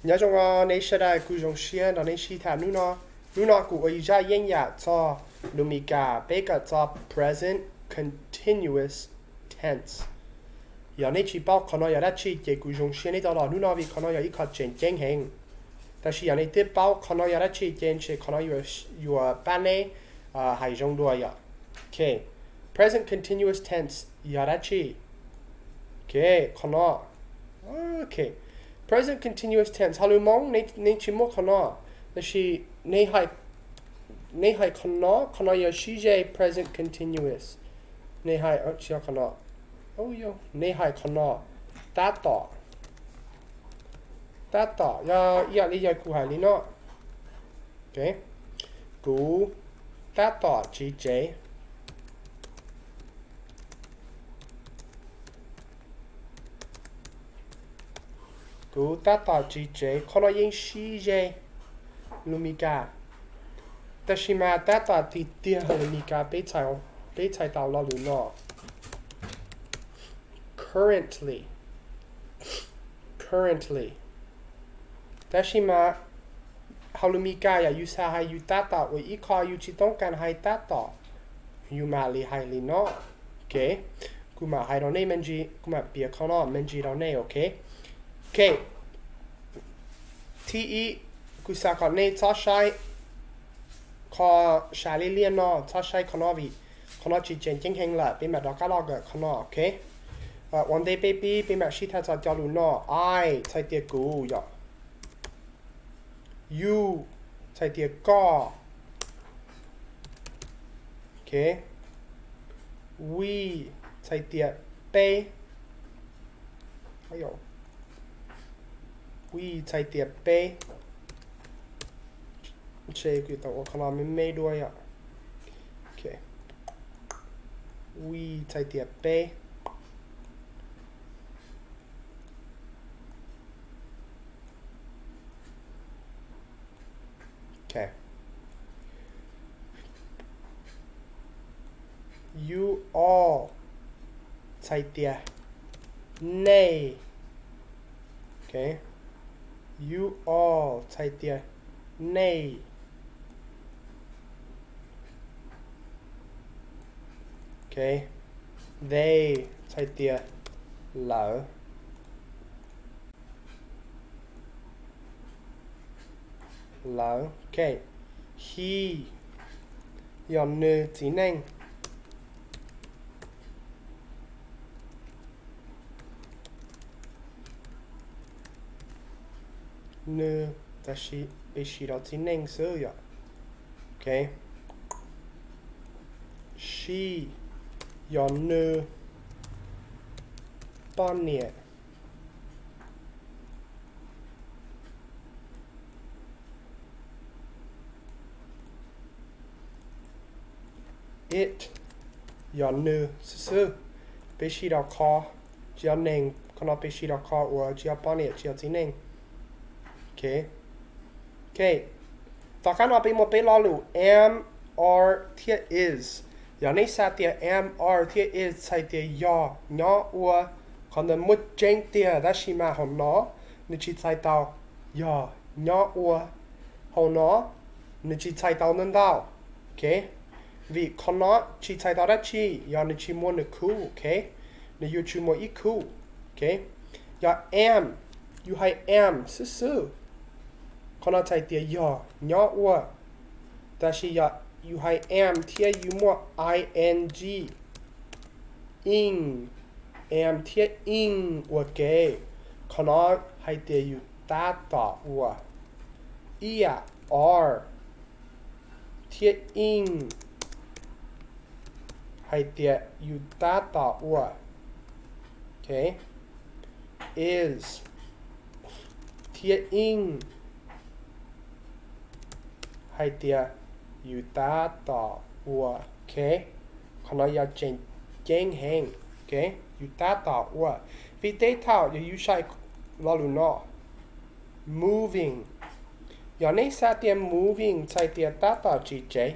Nyob zoo nej sawv daws, kuv zoo siab nrog nej sib tham hnub no. Hnub no kuv ua ib zaj yeeb yam txog lus Mis Kas, peb kawm txog present continuous tense. Yog nej tsis paub qhov no yog dab tsi ces kuv zoo siab nej tau los hnub no vim qhov no yog ib qho tseem ceeb heev. Tab sis yog nej twb paub qhov no yog dab tsi ces ntshe qhov no yuav pab nej hais zoo dua yom. Ok, present continuous tense yog dab tsi? Ok, qhov no. Ok, present continuous tense hauv lus Hmoob nej tsis muaj qhov no, tab sis nej hais qhov no, qhov no yog sib ze present continuous. Nej hais, tsis yog qhov no, nej hais qhov no, tab tom. Tab tom yog ib yam li yog kuv hais li no. Kuv tab tom tsiv tsev. Kuv tab tom tsiv tsev, qhov no yeej sib ze lus Mis Kas, tab sis mas tab tom tiag tiag lus Mis Kas peb txhais tau lo lus no, currently. Currently. Tab sis mas hauv lus Mis Kas yog yus xav hais yus tab tom ua ib qho yus tsis toob kas hais tab tom, yus mam li hais li no. Ok, kuv mam hais rau nej me ntsis, kuv mam piav qhov no me ntsis rau nej, ok? Ok, thib ib, kuv xav kom nej txhob saib qhov sav liab liab no, txhob saib qhov no vim qhov no tsis tseem ceeb heev lawm, peb mam rov qab los kawm qhov no, ok? Ua ntej peb pib, peb mam sib tham txog cov lus no. I txhais tias kuv yom. You txhais tias koj. Ok. We txhais tias peb. We txhais tias peb. Ntshe kuv tau ua qhov no me me dua yom. Ok. We txhais tias peb. Ok. You all txhais tias nej. Ok. You all txhais tias nej. Ok. They txhais tias lawv. Lawv. Ok. He yog nws txiv neej. Nws, tab sis peb siv rau txiv neej xwb yom. Ok. She yog nws poj niam. It yog nws xwb xwb. Peb siv rau qhov tsis yog neeg, qhov no peb siv rau qhov uas tsis yog poj niam tsis yog txiv neej. Ok. Ok. Tom qab no peb muaj peb lo lus am, are thiab is. Yog nej xav tias am, are thiab is txhais tias yog, nyob ua, qhov ntawd muaj tseeb tiag, tab sis mas hauv no nws tsis txhais tau yog, nyob ua. Hauv no nws tsis txhais tau ntau ntau. Ok. Vim qhov no tsis txhais tau dab tsi, yog nws tsis muaj nws khu, ok. Nws yuav tsum muaj ib khu. Ok. Yog am, yus hais am xwb xwb, qhov no txhais tias yog, nyob ua. Tab sis yog yus hais am thiab yus muaj ing, ing, am thiab ing ua ke, qhov no hais tias yus tab tom ua. Ib yam are thiab ing hais tias yus tab tom ua. Ok. Is thiab ing hais tias yus tab tom ua. Ok. Qhov no yog tseem ceeb heev. Ok. Yus tab tom ua. Vim tej thaum yog yus saib lo lus no, moving. Yog nej xav tias moving txhais tias tab tom tsiv tsev,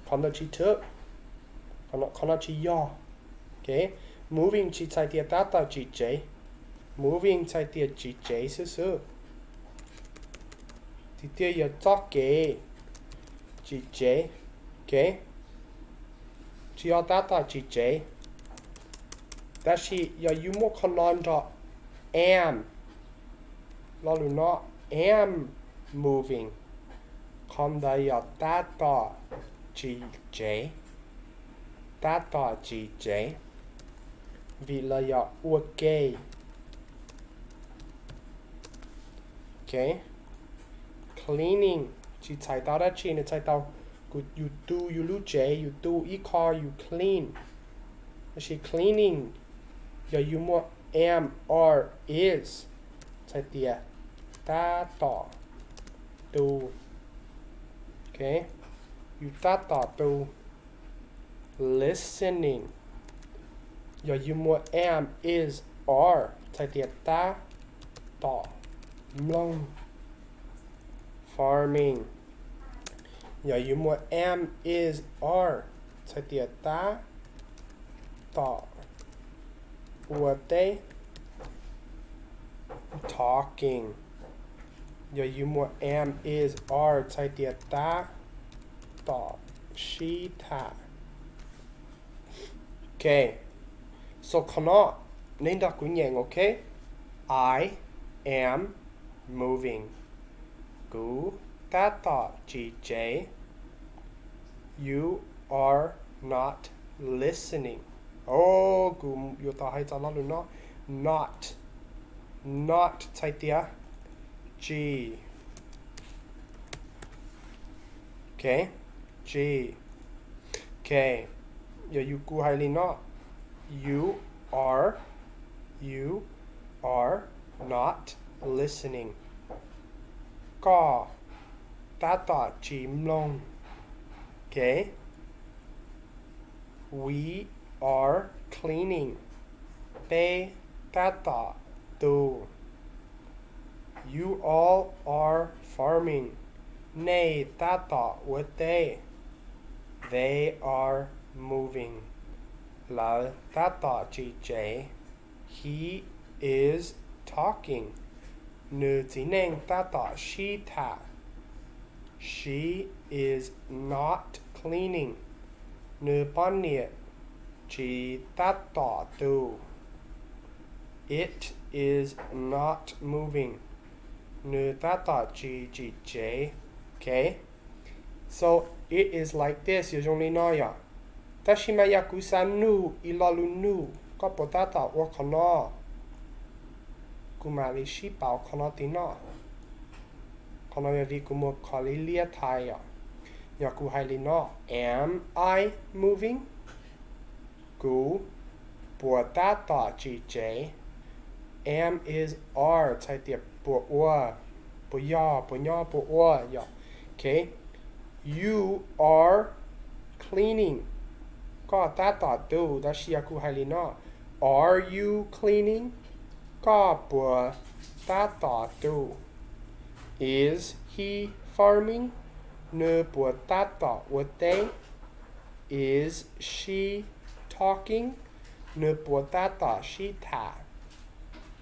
qhov ntawd tsis thwb, qhov no tsis yog. Ok. Moving tsis txhais tias tab tom tsim tsev. Moving txhais tias tsim tsev xwb xwb. Tiag tiag yog txoj kev tsim tsev. Ok, tsis yog tab tom tsim tsev. Tab sis yog yus muab qhov no nrog am, lo lus no, am moving, qhov ntawd yog tab tom tsim tsev. Tab tom tsim tsev, vim lawv yog ua ke. Ok, cleaning tsis txhais tau dab tsi, nws txhais tau yus tu yus lub tsev, yus tu ib qho, yus clean. Tab sis cleaning yog yus muaj am, are, is, txhais tias tab tom tu. Ok, yus tab tom tu. Listening yog yus muaj am, is, are, txhais tias tab tom mloog. Farming yog yus muaj am, is, are, txhais tias tab tom ua teb. Talking yog yus muaj am, is, are, txhais tias tab tom sib tham. Ok, so qhov no nej nrog kuv nyeem, ok? I am moving. Kuv tab tom tsim tsev. You are not listening. O, kuv yuav tau hais txog lo lus no. Not, not txhais tias tsis. Ok, tsis. Ok, yog yus kuv hais li no, you are, you are not listening. Koj tab tom tsis mloog. Ok, we are cleaning. Peb tab tom tu. You all are farming. Nej tab tom ua teb. They are moving. Lawv tab tom tsim tsev. He is talking. Nws txiv neej tab tom sib tham. She is not cleaning. Nws poj niam tsis tab tom tu. It is not moving. Nws tab tom tsis tsim tsev. Ok, so it is like this, yog zoo li no yom. Tab sis mas yog kuv xav nug ib lo lus nug, koj puas tab tom ua qhov no? Kuv mam li sib pauv qhov no tim no. Qhov no yog vim kuv muaj qhov li liab thaiv yom. Yog kuv hais li no, am I moving? Kuv puas tab tom tsim tsev? Am is are txhais tias puas ua, puas yog, puas nyob, puas ua yom. Ok, you are cleaning. Koj tab tom tu, tab sis yog kuv hais li no, are you cleaning? Koj puas tab tom tu? Is he farming? Nws puas tab tom ua teb? Is she talking? Nws puas tab tom sib tham?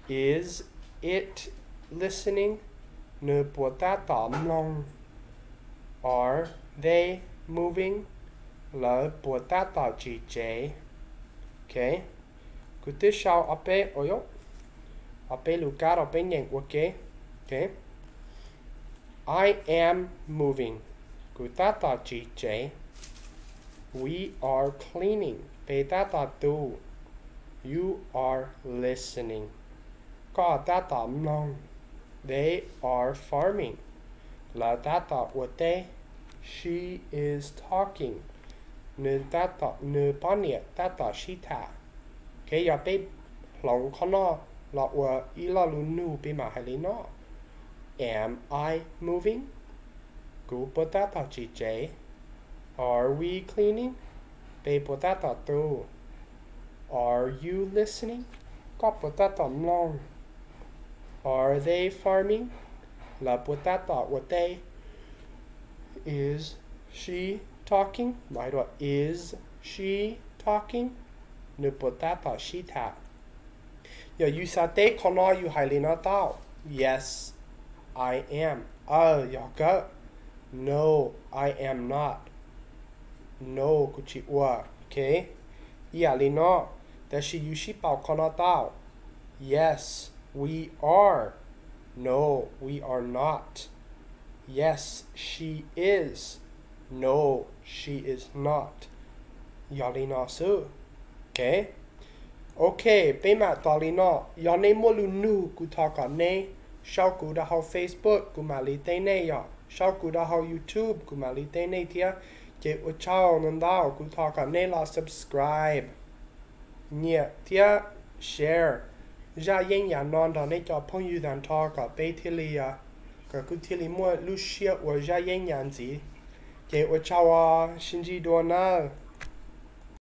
Is it listening? Nws puas tab tom mloog? Are they moving? Lawv puas tab tom tsim tsev? Ok, kuv twb sau ob peb, ob peb lus kab rau peb nyeem ua ke. Ok, I am moving. Kuv tab tom tsim tsev. We are cleaning. Peb tab tom tu. You are listening. Koj tab tom mloog. They are farming. Lawv tab tom ua teb. She is talking. Nws tab tom, nws poj niam tab tom sib tham. Ces yog peb hloov qhov no los ua ib lo lus nug, peb mam hais li no: Am I moving? Kuv puas tab tom tsim tsev? Are we cleaning? Peb puas tab tom tu? Are you listening? Koj puas tab tom mloog? Are they farming? Lawv puas tab tom ua teb? Is she talking? Is she talking? Nws puas tab tom sib tham? Yog yus xav teb qhov no yus hais li no tau: Yes, I am. Aw, yog kawg. No, I am not. No, kuv tsis ua. Ok, ib yam li no. Tab sis yus sib pauv qhov no tau: Yes, we are. No, we are not. Yes, she is. No, she is not. Yog li no xwb. Ok, ok, peb mam tos li no. Yog nej muaj lus nug kuv thov kom nej sau kuv rau hauv Facebook, kuv mam li teb nej. Yog sau kuv rau hauv YouTube, kuv mam li teb nej thiab. Ces ua tsaug ntau ntau, kuv thov kom nej los subscribe, nyiam thiab share zaj yeeb yam no nrog nej cov phooj ywg tag nrho kom peb thiaj li, kom kuv thiaj li muaj lub siab ua zaj yeeb yam ntxiv. Ces ua tsaug, sib ntsib dua nawb.